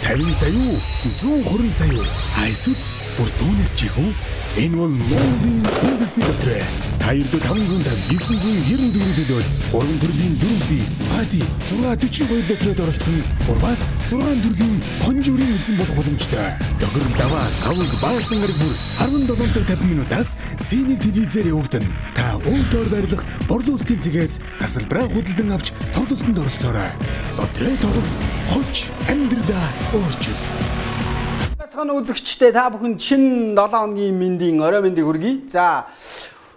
50 сая уу? 120 сая уу? Эсвэл бүр түүнээс ч их үү? Энэ бол Монголын үндэсний лотерей. Та ердөө 550 994 төлөөд 3 төрлийн 4D, 6D, 642 лотерейд оролцсон 3-аас 6 төрлийн хонжуурын эзэн болох боломжтой. Тохирол даваа, аваг, баасан гараг бүр 17 цаг 50 минутаас Синик телевизээр явагдана. Та уул доор байрлах борлуулалтын цэгээс тасалбараа худалдан авч тоглолтод оролцоорой. Лотерей тоглох хоч амьдралаа өөрчил. Бацхан үзэгчтэй та бүхэнд шинэ 7 хоногийн мэндийн орой мэндийг хүргэе. За,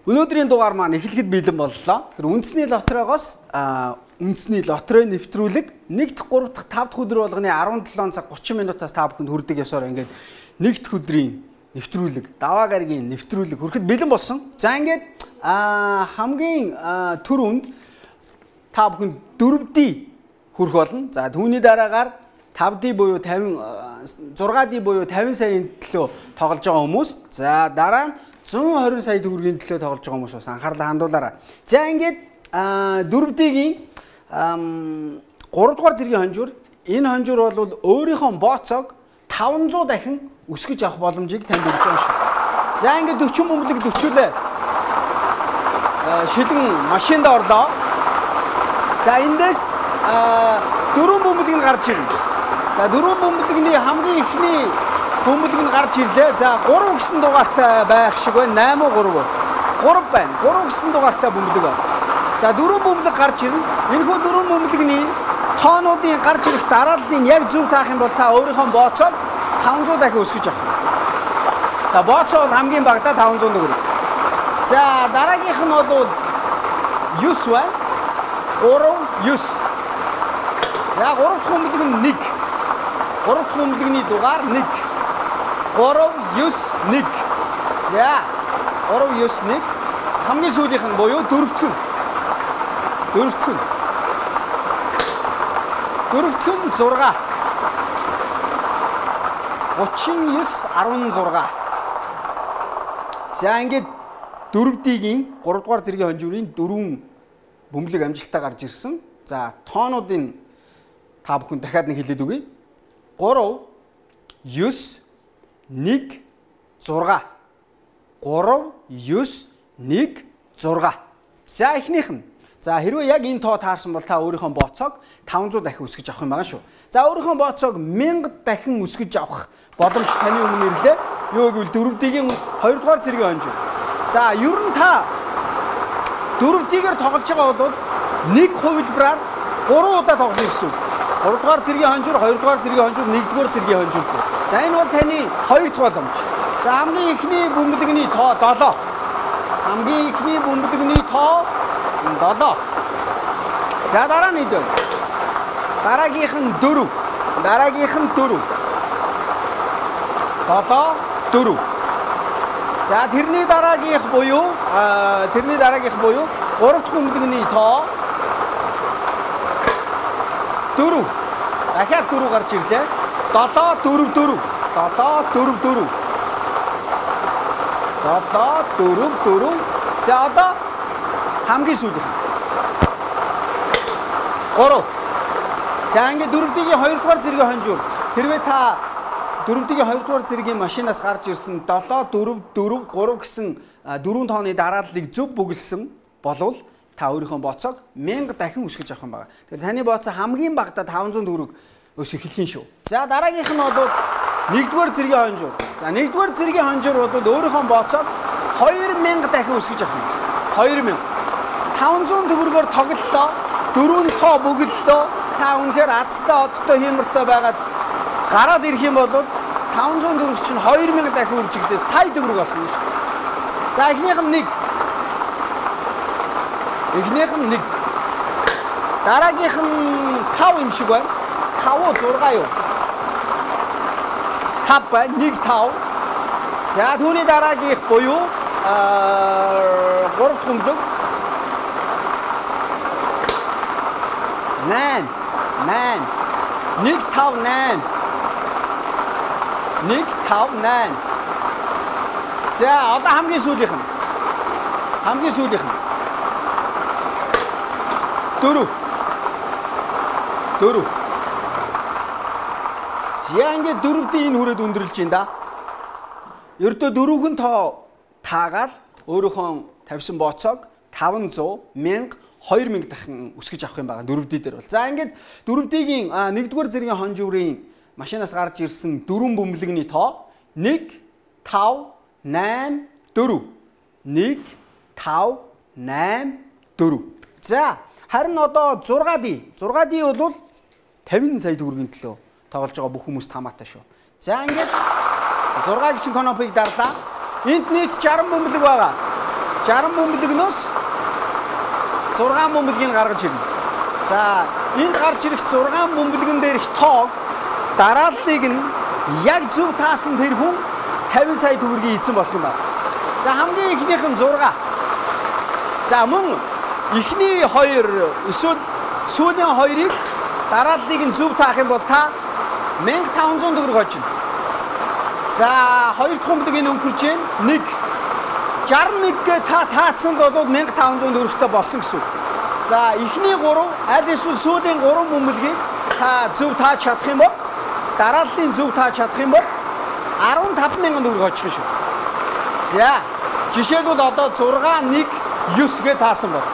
өнөөдрийн дугаар маань эхлэхэд бэлэн боллоо. Тэгэхээр үндэсний лотерейгоос үндэсний лотерей нэвтрүүлэг 1 дахь, 3 дахь, 5 дахь өдөр болгоны 17 цаг 30 минутаас та бүхэнд хүрдэг ёсоор ингээд 1 дахь өдрийн нэвтрүүлэг, даваа гарагийн нэвтрүүлэг хүрэхэд бэлэн болсон. За, ингээд хамгийн түрүүнд та бүхэнд 4D хүрэх болно. За, түүний дараагаар 5D буюу 50 6D буюу 50 саяын төлөө тоглож байгаа хүмүүс, за дараа нь 120 сая төгрөгийн төлөө тоглож байгаа хүмүүс бас анхаарлаа хандуулаарай. За, ингээд 4D-гийн 3 дугаар зэргийн хонжуур, энэ хонжуур бол өөрийнхөө бооцоог 500 дахин өсгөж авах боломжийг танд өгч байгаа шүү. За, ингээд 40 бөмбөлөг 40-үлээ шилэн машинд орлоо. За, эндээс 4 бөмбөлөг нь гарч ирнэ. За, 4 бөмбөлөгний хамгийн эхний бөмбөлөг нь гарч ирлээ. За, 3 гэсэн дугаартай байх шиг байна. 8 3. 3 байна. 3 гэсэн дугаартай бөмбөлөг байна. За, 4 бөмбөлөг гарч ирнэ. Энэхүү 4 бөмбөлөгний тоонуудын гарч ирэх дарааллыг яг зөв таах юм бол та өөрийнхөө бооцоог 500 дахин өсгөж авах. За, бооцоо бол хамгийн багадаа 500 төгрөг. За, дараагийнх нь бол 9 байна. 3 9. За, 3 дахь бөмбөлөг нь 1. 3 дахь бөмбөлөгний дугаар 1. 3 9 1. За, 3 9 1. Хамгийн сүүлийнх нь буюу дөрөвдөх нь. Дөрөвдөх нь. Дөрөвдөх нь 6. 39 16. За, ингээд 4D-гийн 3 дугаар зэргийн хонжуурын 4 бөмбөлөг амжилттай гарч ирсэн. За, тоонуудын та бүхэн дахиад нэг хэлээд өгье. 3 9 1 6. 3 9 1 6. За, эхнийх нь. За, хэрвээ яг энэ тоо таарсан бол та өөрийнхөө бооцоог 500 дахин өсгөж авах юм байгаа шүү. За, өөрийнхөө бооцоог 1000 дахин өсгөж авах боломж таны өмнө ирлээ. Юу гэвэл 4D-гийн 2 дугаар зэргийн хонжуур. За, ер нь та 4D-гээр тоглож байгаа бол нэг хувилбараар 3 удаа тоглоно гэсэн үг. 3 дугаар зэргийн хонжуур, 2 дугаар зэргийн хонжуур, 1 дугаар зэргийн хонжуур. За, энэ бол таны 2 дахь боломж. За, хамгийн эхний бөмбөлөгний тоо 7. Хамгийн эхний бөмбөлөгний тоо 7. За, дараа нь хэд вэ? Дараагийнх нь 4. Дараагийнх нь 4. 7 4. За, тэрний дараагийнх буюу 3 дахь бөмбөлөгний тоо 4. Дахиад 4 гарч ирлээ. 7 4 4. 7 4 4. 7 4 4. За, одоо хамгийн сүүлийнх нь 3. За, ингээд 4D-гийн 2 дугаар зэргийн хонжуур. Хэрвээ та 4D-гийн 2 дугаар зэргийн машинаас гарч ирсэн 7 4 4 3 гэсэн 4 тооны дарааллыг зөв бүгэлсэн болвол та өөрийнхөө бооцоог 1000 дахин өсгөж авах юм байна. Тэгэхээр таны бооцоо хамгийн багадаа 500 төгрөг өс эхлэх юм шүү. За, дараагийнх нь бол 1-р зэргийн хонжуур. За, 1-р зэргийн хонжуур бол өөрийнхөө бооцоог 2000 дахин өсгөж авах юм. 2000. 500 төгрөгөөр тоглолоо, 4 тоо бөглөлөө. Та үнэхээр азтай, одтой, хиймортой байгаад гараад ирэх юм бол 500 төгрөг чинь 2000 дахин үржигдээ сая төгрөг болох юм шүү. За, эхнийх нь 1. Эхнийх нь 1. Дараагийнх нь 5 юм шиг байна. 5 6 юу? 5 байна. 1 5. За, түүний дараагийнх буюу 3 дахь бөмбөлөг 8 8 1 5 8 1 5 8. За, одоо хамгийн сүүлийнх нь. Хамгийн сүүлийнх нь 4 4. За ингээд 4D энэ хүрээд өндөрлж байна да. Ердөө дөрвөн тоо таагаал өөрийнхөө тавьсан бооцоог 500, 1000, 2000 дахин өсгөж авах юм байна 4D дээр бол. За ингээд 4D-гийн 1-р зэргийн хонжуурын машинаас гарч ирсэн дөрвөн бөмбөлөгний тоо 1 5 8 4 1 5 8 4. За харин одоо 6D. 6D бол 50 сая төгрөгийн төлөө тоглож байгаа бүх хүмүүст хамаатай шүү. За ингээд 6 гэсэн кнопыг дарлаа. Энд нийт 60 бөмбөлөг байгаа. 60 бөмбөлөгнөөс 6 бөмбөлгийг гаргаж ирнэ. За энд гарч ирэх 6 бөмбөлгөн дээрх тоог дарааллыг нь яг зөв таасан тэр хүн 50 сая төгрөгийн эзэн болох юм байна. За хамгийн эхнийх нь 6. За мөн эхний 2 эсвэл сүүлийн 2-ыг дарааллыг нь зөв таах юм бол та 1500 төгрөг хожино. За хоёр дахь бөмбөлөг нь өнгөрч байна. 1 61-гээ та таацсан бол 1500 төгрөгтэй болсон гэсэн үг. За эхний 3 аль эсвэл сүүлийн 3 бөмбөлгийг та зөв тааж чадах юм бол дарааллын зөв тааж чадах юм бол 15000 төгрөг хожих шүү. За жишээлбэл одоо 6 1 9 гээ таасан бол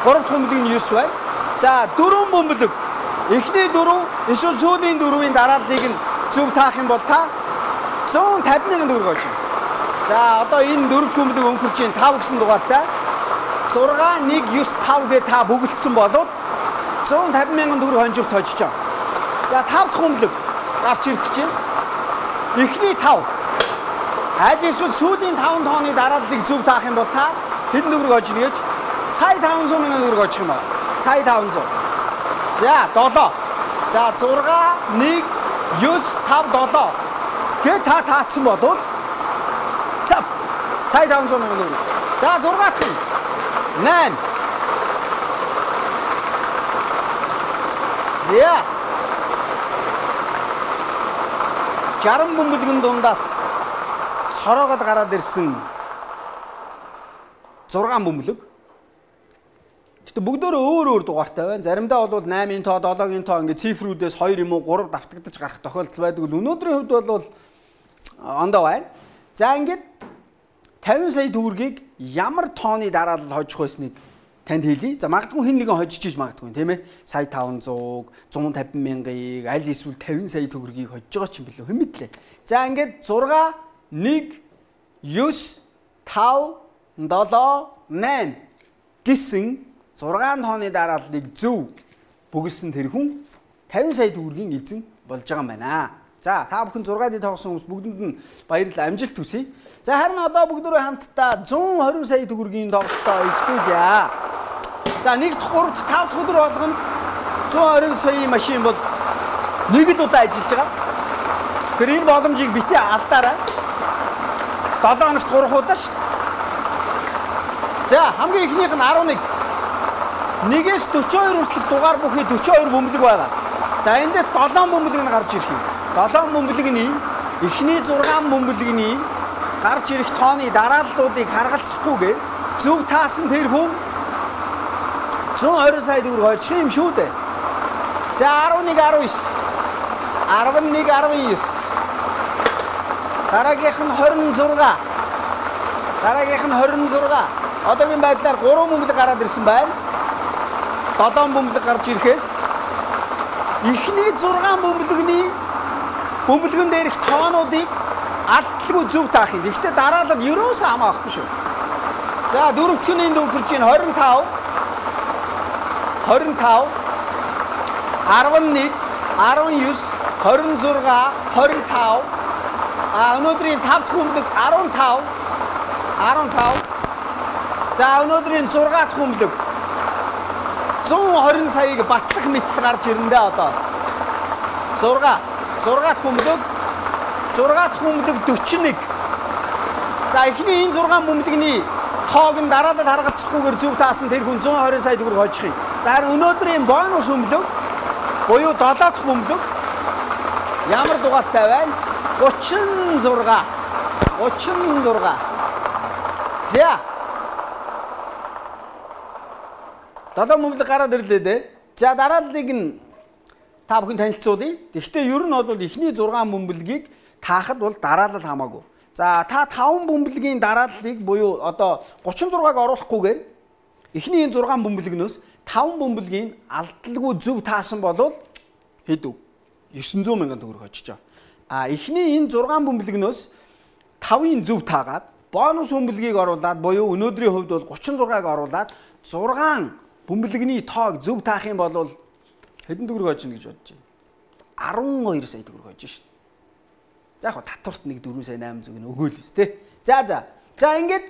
3 дахь бөмбөлөг нь 9 байна. За 4 бөмбөлөг эхний 4 эсвэл сүүлийн 4-ийн дарааллыг нь зөв таах юм бол та 150,000 төгрөг хожино. За одоо энэ дөрөв дэх бөмбөлөг өнгөрч чинь 5 гэсэн дугаартай 6 1 9 5 гэ та бөглөцсөн болвол 150,000 төгрөг хонжирт хожиж байгаа. За 5 дахь бөмбөлөг гарч ирэх гэж байна. Эхний 5 аль эсвэл сүүлийн 5 тооны дарааллыг зөв таах юм бол та хэдэн төгрөг хожино гэж сая 500,000 төгрөг хожих юм байна. Сая 500. За 7. За 6 1 9 5 7 гэ та таацсан болвол сая 500,000 төгрөг. За 6 дахь нь 8. За 60 бөмбөлгөн дундаас сороогод гараад ирсэн 6 бөмбөлөг. Гэтэ бүгдөө өөр өөр дугаартай байна. Заримдаа бол 8-ын тоо, 7-ын тоо ингээд цифрүүдээс 2 юм уу 3 давтагдаж гарах тохиолдол байдаг. Өнөөдрийн хувьд бол ондоо байна. За ингээд 50 сая төгрөгийг ямар тооны дараалал хожих байсныг танд хэлье. За магадгүй хэн нэгэн хожиж иж магадгүй тийм ээ. Сая 500, 150 мянгаыг аль эсвэл 50 сая төгрөгийг хожиж байгаа ч юм билүү хэн мэдлээ. За ингээд 6 1 9 5 7 8 гэсэн 6 тооны дарааллыг зөв бөглөсөн тэр хүн 50 сая төгрөгийн эзэн болж байгаа юм байна. За та бүхэн 6-д тоглосон хүмүүс бүгдэнд нь баярлалаа, амжилт хүсье. За харин одоо бүгдөө хамтдаа 120 сая төгрөгийн тоглолтоо эхлүүлье. За 1 дахь 3 дахь 5 дахь өдөр болгоно 120 саяын машин бол нэг л удаа ажиллаж байгаа. Тэр энэ боломжийг битгий алдаарай. 7 хоногт 3 удаа ш. За хамгийн эхнийх нь 11. 1-ээс 42 хүртэлх дугаар бүхий 42 бөмбөлөг байгаа. За эндээс 7 бөмбөлөг нь гарч ирэх юм. 7 бөмбөлөгний эхний 6 бөмбөлөгний гарч ирэх тооны дарааллуудыг харгалзахгүйгээр зөв таасан тэр хүн 120 сая төгрөг хожих юм шүү дээ. За 11 19 11 19 дараагийнх нь 26 дараагийнх нь 26. Одоогийн байдлаар 3 бөмбөлөг гараад ирсэн байна. 7 бөмбөлөг гарч ирэхээс эхний 6 бөмбөлөгний бөмбөлгөн дээрх тоонуудыг алдалгүй зөв таах юм. Гэхдээ дараалал ерөөсөө хамаа авахгүй шүү. За дөрөвдөх нь энд өнгөрч байна 25 25 11 19 26 25. А өнөөдрийн 5 дахь бөмбөлөг 15 15. За өнөөдрийн 6 дахь бөмбөлөг 120 саяыг батлах мэтэл гарч ирэндээ одоо 6 6 дахь бөмбөлөг 6 дахь бөмбөлөг 41. За эхний энэ 6 бөмбөлөгний тоог нь дараалал харгалзахгүйгээр зөв таасан тэр хүн 120 сая төгрөг хожих юм. За өнөөдрийн бонус бөмбөлөг буюу 7 дахь бөмбөлөг ямар дугаартай байна? 36 36. За 7 бөмбөлөг гараад ирлээ дээ. За дарааллыг нь та бүхэн танилцуулъя. Гэхдээ ер нь бол эхний 6 бөмбөлгийг таахад бол дараалал хамаагүй. За та 5 бөмбөлгийн дарааллыг буюу одоо 36-г оруулахгүйгээр эхний энэ 6 бөмбөлгнөөс 5 бөмбөлгийн алдалгүй зөв таасан болвол хэд вэ? 900 мянган төгрөг очиж байгаа. А эхний энэ 6 бөмбөлгнөөс 5-ын зөв таагаад бонус бөмбөлгийг оруулаад буюу өнөөдрийн хувьд бол 36-г оруулаад 6 бөмбөлгний тоог зөв таах юм бол хэдэн төгрөг очно гэж бодож байна? 12 сая төгрөг очно шин. За яг татварт нэг 4 сая 800 нь өгөөл биз тэ. За за. За ингээд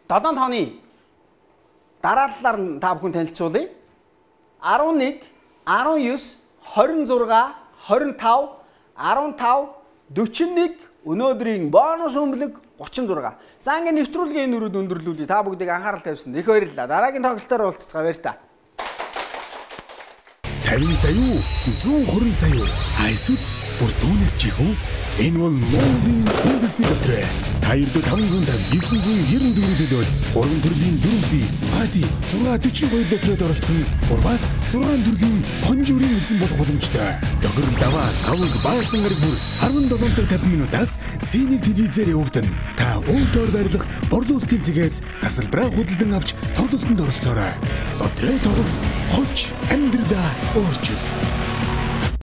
7 тооны дарааллаар та бүхэн танилцуулъя. 11, 19, 26, 25, 15, 41 өнөөдрийн бонус бөмбөлөг 36. За ингээд нэвтрүүлгийн энэ өрөөд өндөрлүүлье. Та бүгдийг анхаарал тавьсан. Их баярлалаа. Дараагийн тоглолтоор уулзцгаа баяр та. 50 сая уу? 120 сая уу? Эсвэл бүр түүнээс ч их үү? Энэ бол Монголын үндэсний лотерей. Та ердөө 550 994 төлөөд 3 төрлийн 4D, 6D, 642 лотерейд оролцсон 3-аас 6 төрлийн конжурын эзэн болох боломжтой. Тохирол даваа, аваг, баасан гараг бүр 17 цаг 50 минутаас Синик телевизээр явагдана. Та уул доор байрлах борлуулалтын цэгээс тасалбараа худалдан авч тоглолтод оролцоорой. Лотерей тоглох, хож амьдралаа өөрчил.